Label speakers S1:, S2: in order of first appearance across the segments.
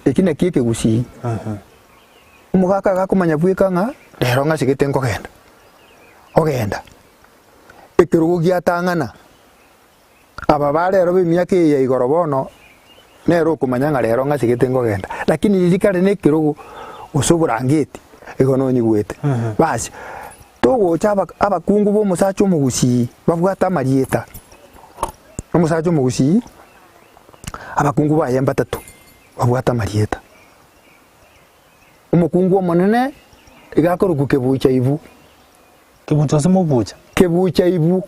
S1: Eki nakio ekegusii. Omogaka iga akomanya bweka ng'a rero ng'asegete nkogenda, ogenda, ekerogo giatang'ana, aba ba rero ba emiaka eye ya igoro bono, nere okomanya ng'a rero ng'asegete nkogenda. Lakini riria kare na ekerogo, gose oborangeti, igo nonyigwete. Basi, togocha aba abakungu ba omosacha omogusii, babwate amarieta, omosacha omogusii, abakungu baye mbatato, babwate amarieta. Omokungu omonene iga akorokwa kebucha ibu.
S2: Kebucha gose mobucha?
S1: Kebucha ibu.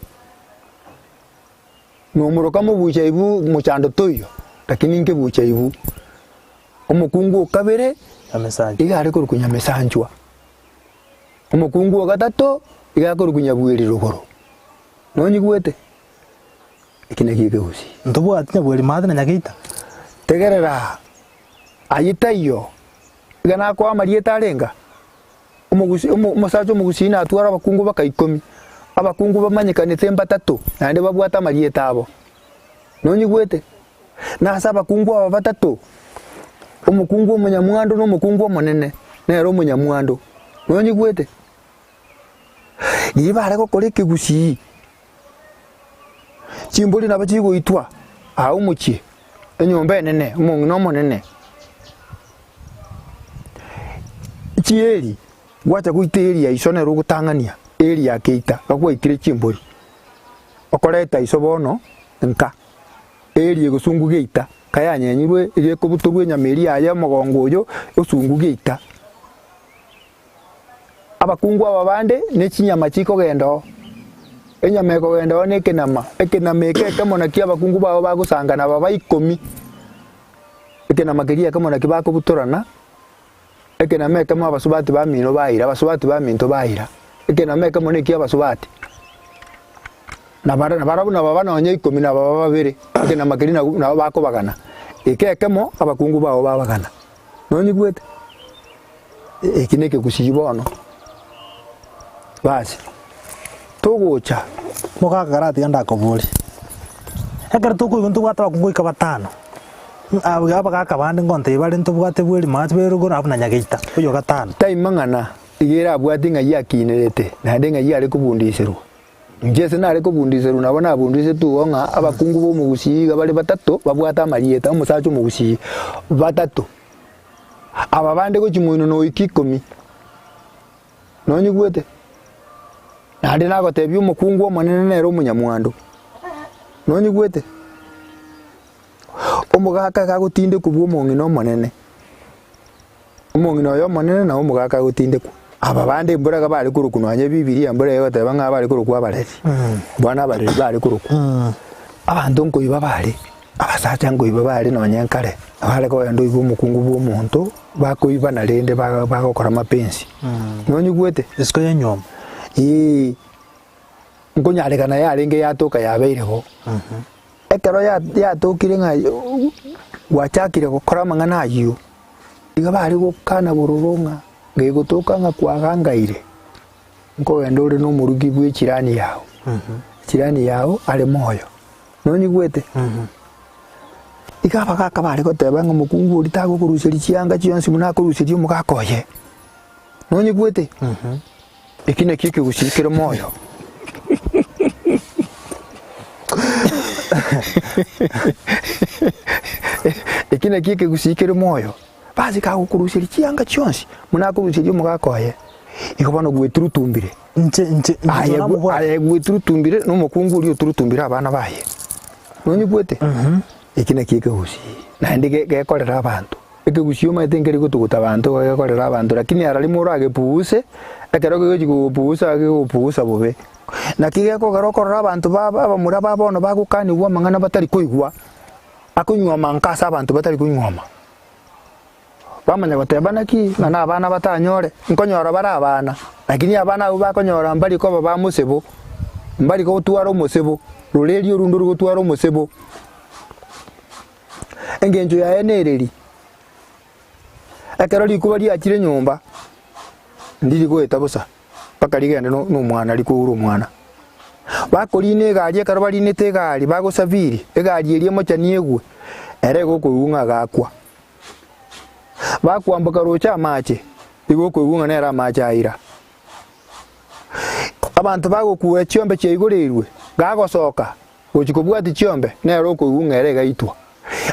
S1: Nomoroka mobucha ibu mochando toiyo, lakini nkebucha ibu. Omokungu o kabere
S2: Nyamesanchwa.
S1: iga are korokwa Nyamesanchwa. Omokungu o gatato iga akorokwa Nyabweri rogoro. Nonyigwete? Eki nakio ekegusii.
S2: Ntobwati Nyabweri maate na Nyageita?
S1: Tegerera! Ayio taiyo, iga nakoa amarieta arenga? Omogusi omo omosacha omogusii natware abakungu baka ikomi, abakungu bamanyekanete mbatato, naende babwate amarieta abo. Nonyigwete? Na ase abakungu aba batato, omokungu omonyamwando na omokungu omonene, nere omonyamwando. Nonyigwete? Riria bare gokora ekegusii, Chimbori nabo chigoitwa aa omochie, enyomba enene, omong'ina omonene. Chieri, gwacha goita eeri ya iso nere ogotang'ania, eeri ya keita, iga gwaitire chimbori, okoreta iso bono nka, eeri egosungu geita, kayanyenyirwe iga ekobutorwa enyama eria yaye omogongo oyo, osungu geita. Abakungu aba bande ne chinyama chikogenda oo, enyama ekogenda oo nekenama, ekenama eke ekemo nakio abakungu bao bagosangana baba ikomi, ekenama keria ekemo nakio bakobutorana, ekenama ekemo abasubati bamino baira, abasubati baminto baira, ekenama ekemo nekia abasubati. Na bara nabarabwo nababa nonya ikomi na baba babere, ekenama keria nabo nabo bakobagana, eke ekemo abakungu bao babagana. Nonyigwete? Eki nekegusii bono. Basi, togocha.
S2: Mogaka karatiga ndakoborie, ekero tokoigwa ntobwate abakungu goika batano, ng'a abagaka bande ngontebia bare ntobwate bweri mache berugoro abwo na nyageita, oywo gatano.
S1: Tai mang'ana iga erabwate ng'ai akinerete, naende ng'ai are kobundiserwa. Inche ase nare kobundiserwa nabo nabundisetwe igo ng'a abakungu b'omogusii iga bare batato babwate amarieta, omosacha omogusii, batato. Aba bande gochia moino noika ikomi, nonyigwete? Naende nagotebia omokungu omonene nere omonyamwando, nonyigwete? Omogaka iga agotindekwa bwa omong'ina omonene. Omong'ina oyo omonene na omogaka agotindekwa. Aba bande embura iga bare korokwa nonya ebibiria embura egoteba ng'a bare korokwa abareri, bono abareri bare korokwa. Abanto nkoiba bare, abasacha nkoiba bare nonya nkare, bare kogenda oibe omokungu bwa omonto, bakoibana rende ba- bagokora mapenzi. Nonyigwete?
S2: Isiko y'enyomba.
S1: Eeh, nkonyarekana yarenge yatoka yabeire bo. Ekero yatokire ng'a gwachakire gokora amang'ana ayio, iga bare gokana bororo ng'a gegotoka ng'a kwagangaire, nkogenda ore nomorugi bw'echirani yao, echirani yao are moyo. Nonyigwete? Iga abagaka bare goteba ng'a omokungu oria tagokoruseria chianga chionsi buna akoruseria omogaka oye. Nonyigwete? Eki nakio ekegusii kere moyo. Eki nakio ekegusii kere moyo. Basi kagokoruseria chianga chionsi, buna akoruseria omogaka oye, igo bono gweturutumbire.
S2: Inche, inche, inche
S1: Aye
S2: tona
S1: gwe-
S2: mobwate.
S1: aye gweturutumbire na omokungu oria oturutumbire abana baye. Nonyigwete? Eki nakio ekegusii, naende ge- gekorera abanto. Ekegusii omanyete nkeri gotuguta abanto igo gekorera abanto lakini ara rimo oragepuuse, ekero kegochi kogopuusa gegopuusa bobe. Naki gekogera okorora abanto ba abamura ba bono bagokanigwa amang'ana batari koigwa, akonyuoma nka ase abanto batari konyuoma. Bamanya goteba naki ng'a na abana batanyore, nkonyora bare abana, lakini abana abwo bakonyora mbari koba ba mosebo, mbari gotwara omosebo, roreria orunde origotwara omosebo. Engencho yaye nereri, ekero rikuba riachire nyomba, ndiri goeta bosa, mpaka rigende no nomwana rikoure omwana. Bakorina egari ekero barinete egari bagosafiri, egari eria emochani egwe, ere egokoigwa ng'a agakwa. Bakwamboka roche amache, igo okoigwa ng'a nere amache aira. Abanto bagokura chiombe chiaigoreirwe, gagosoka gochia kobwatia chiombe, nere okoigwa ng'a ere igaitwa.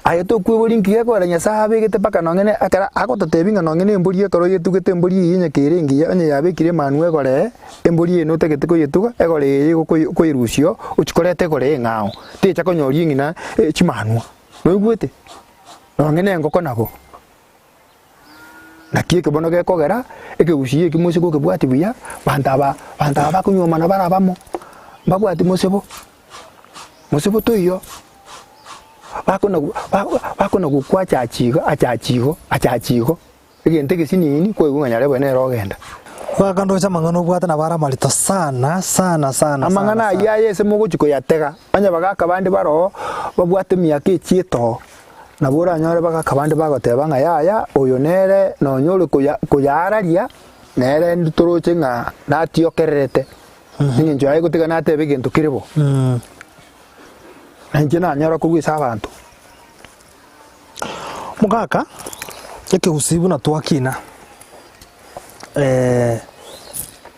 S1: Aye tokweboria nki gekogera Nyasae abegete mpaka nonye ne ekero agototebia ng'a nonye ne embori ekero oyetugete embori eyio onye kere engiya, onye yabekire emanwa egoree, embori eye notagete koyetuga, egoree eye igo okoyerusia oo, ochie koreta egoree eng'ao, techa konyoria eng'ina chimanwa. Noigwete? Nonye ne engoko nabo. Naki eke bono gekogera, ekegusii eki mose gokebwati buya, banto aba banto aba bakonyuomana bare abamo, mbabwati mosebo, mosebo toiyo, bakona bakona gokwa achachi igo achachi igo achachi igo, egento egesinini kwaigwa ng'a nyarebe nere ogenda.
S2: Goaka ndoche amang'ana obwate nabo are amarito sana sana sana sana
S1: Amang'ana ayio
S2: sana.
S1: aye ase mogochia koyatega, onye bagaka bande baroo, babwate emiaka echiete oo. Nabo oranyore bagaka bande bagoteba ng'a yaya, oyo nere nonya ore koya koyaararia, nere ntoroche ng'a natiokererete, eng'encho yaye gotiga natebe egento kere bo. Na inche nanyora korwa ase abanto.
S2: Mogaka, ekegusii buna twakina,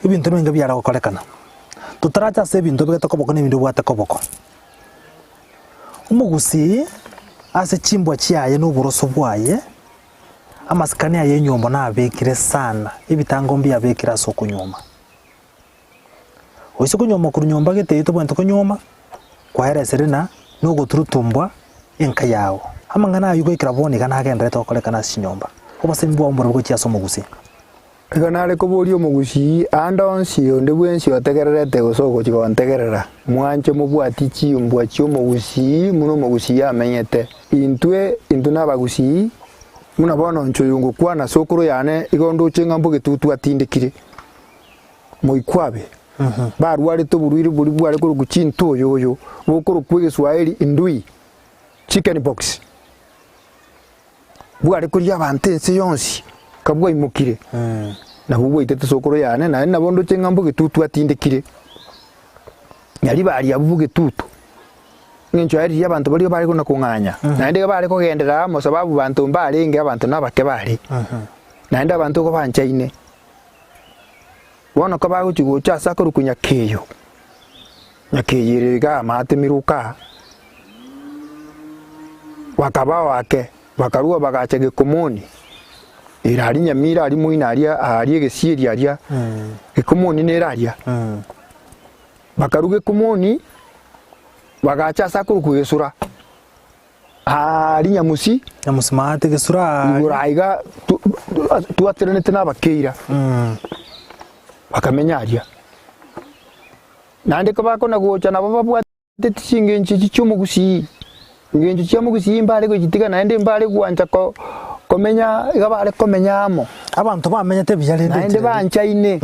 S2: ebinto nebinge biare gokorekana, totaracha ase ebinto obegete koboko na ebinde obwate koboko. Omogusii ase chimbwa chiaye na oboroso bwaye, amasikani aye enyomba nabekire sana, ebitango mbiabekire ase okonyuoma. Oise konyuoma korwa nyomba gete eyio tobwenerete konyuoma, kwaeresire na na ogoturutumbwa enka yago. Amang'ana ayio goikera bono iga nagendererete gokorekana ase chinyomba. Obosemi bwao mborobwo gochia ase omogusii.
S1: Igo nare koboria omogusii ande onsi onde bwensi otegererete gose ogochia gontegerera, mwanche mobwatie chimbwa chi'omogusii buna omogusii amenyete. Intwe, intwe nabagusii, buna bono inche oyo ngokwana sokoro yane igo ndoche ng'a mbogetutu atindekire. Moikwabe, barwarete oborwaire boria bware korokwa chintoyoyo, bokorokwa egeswaeri indui, chicken pox. Bware koria abanto ense yonsi, kabwaimokire, nabwo bwaitete sokoro yane, naende nabo ndoche ng'a mbogetutu atindekire. Nyaribari abwo bogetutu, eng'encho yaye riria abanto baria bare kona kong'anya, naende iga bare kogenderera amo sababu banto mbarenge abanto nabake bare, naende abanto igo banchaine. Bono kobagochia gocha ase akorokwa Nyakeyo, Nyakeyo ere iga amaate miruka aa, bakabao ake, bakarua bagacha Gekomoni, ere aria Nyamira aria moino aria aria egesieri aria, Gekomoni nere aria. Bakarua Gekomoni, bagacha ase akorokwa Gesura. Aaria Nyamusi.
S2: Nyamusi maate gesura aaria.
S1: Igoro aiga twateranete na abakeira. Bakamenya aria. Naende kobakona gocha nabo babwateti chingencho echi chi'omogusii. Engencho chia omogusii mbare gochitiga naende mbare gwancha komenya iga bare komenya amo.
S2: Abanto bamenyete buya rende
S1: Naende banchaine.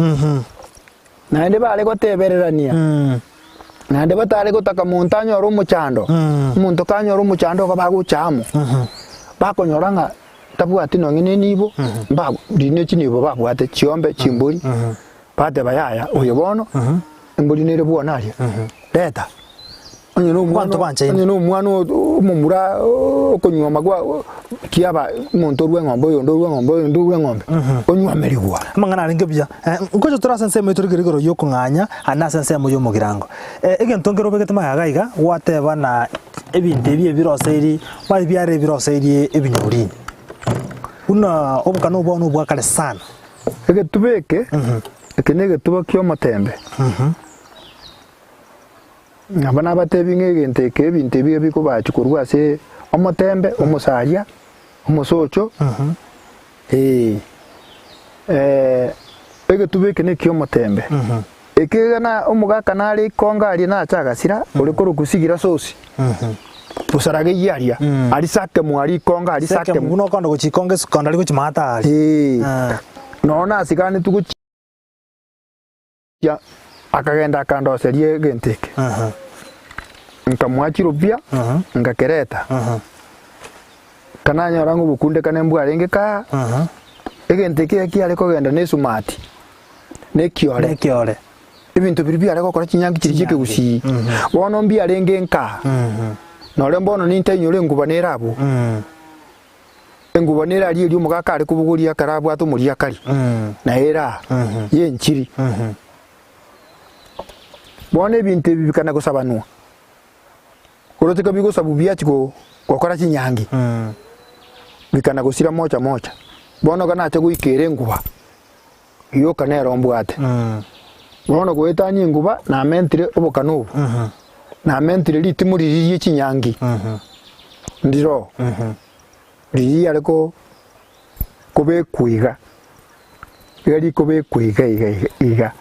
S1: Naende bare gotebererania, naende batare gotaka monto anyore omochando, omonto kanyora omochando igo bagocha amo, bakonyora ng'a tabwati nonye na enibo, mba riria chinibo babwate chiombe, chimbori, bateba yaya oyo bono, embori nere bwona aria, reta. Onye na omwana
S2: Abanto banchaine.
S1: onye na omwana o- omomura okonyuoma gwa kiaba omonto orwa eng'ombe oyonde orwa eng'ombe oyonde orwa eng'ombe, onyuomerigwa.
S2: Amang'ana arenge buya. Ngocha tore ase ensemo eye torigere igoro ya okong'anya ande ase ensemo ya omogirango. Egento nkere obegete magega iga iga, gwateba na ebinto ebi ebiroseiri mani biare ebiroseirie ebinyorini. Buna obokano obwo bono obwa kare sana.
S1: Egetuba eke, eke na egetuba kia omotembe. Nabo nabatebi ng'a egento eke ebinto ebi bikobachwa korwa ase omotembe, omosaria, omosocho, ee, egetuba eke nekia omotembe. Eke iga na omogaka nare ikongo aria nache agasira, ore korokwa Sigira Sosi, bosarageiyo aria, aria Sakemu aria ikongo aria
S2: Sekemu
S1: Sakemu.
S2: buna okonda gochia ikongo esukonda aria gochia maate aria.
S1: Ee,
S2: Ah.
S1: nonya nasiganetwe gochia. Akagenda akandoseria egento eke, nkamoa chirupia, ngakereta. Kananyora ng'a obokundekane mbwarenge kaa, egento eke ekiare kogenda na esumati, na ekiore.
S2: Ekiore.
S1: Ebinto biria biare gokora chinyangi chiria chia ekegusii, bono mbiarenge nkaa, nore mbono nintainyore enguba nere abwo. Enguba nere aria eria omogaka are kobogoria ekero abwate omoriakari, na ere aa y'enchiri. Bono ebinto ebi bikana gosabanwa, oroche ka bigosabu biachia go gokora chinyangi, bikana gosira mocha mocha. Bono iga nacha goika ere enguba, yoka nero mbwate. Bono goetania enguba namentire obokano obo, namentire ritimo riria rie chinyangi, ndiro. Riria riare ko kobekwa iga, iga rikobekwa iga iga iga iga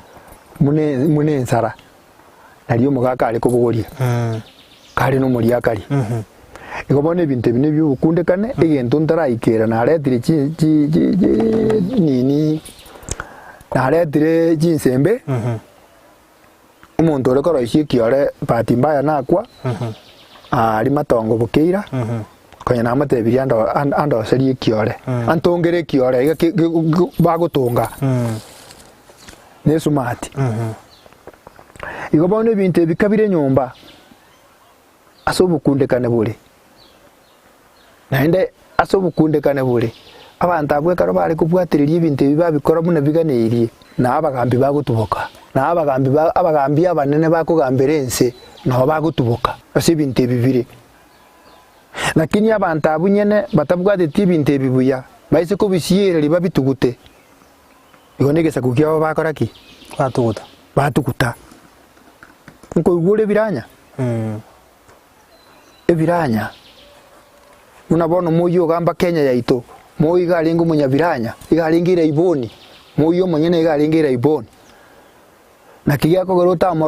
S1: buna buna ensara, nario omogaka are kobogoria, kare na omoriakari. Igo bono ebinto ebi na ebiobokundekane, egento ntaraikera naretire chi chi chi chi nini, naretire chinsembe, omonto ore koroisia ekiore bahati mbaya nakwa, aria matongo bokeira, konya namotebirie ando andoserie ekiore, antongere ekiore iga ki bagotonga, na esumati. Igo bono ebinto ebi kabire nyomba. Ase obokundekane bore, naende ase obokundekane bore, abanto abwo ekero bare kobwatereria ebinto ebi babikora buna biganeirie, na abagambi bagotuboka, na abagambi ba abagambi abanene bakogambera ense nabo bagotuboka ase ebinto ebi bire. Lakini abanto abwo nyene batabwateti ebinto ebi buya, baise kobisiereria babitugute, igo negesaku kiabo bakora ki?
S2: Batuguta.
S1: Batuguta. Nkoigwa ore ebiranya? Ebiranya, buna bono moyio ogamba Kenya yaito, moyio iga arenge omonyabiranya, iga arenge eraiboni, moyio omonyene iga arenge eraiboni. Naki gekogera otamorora.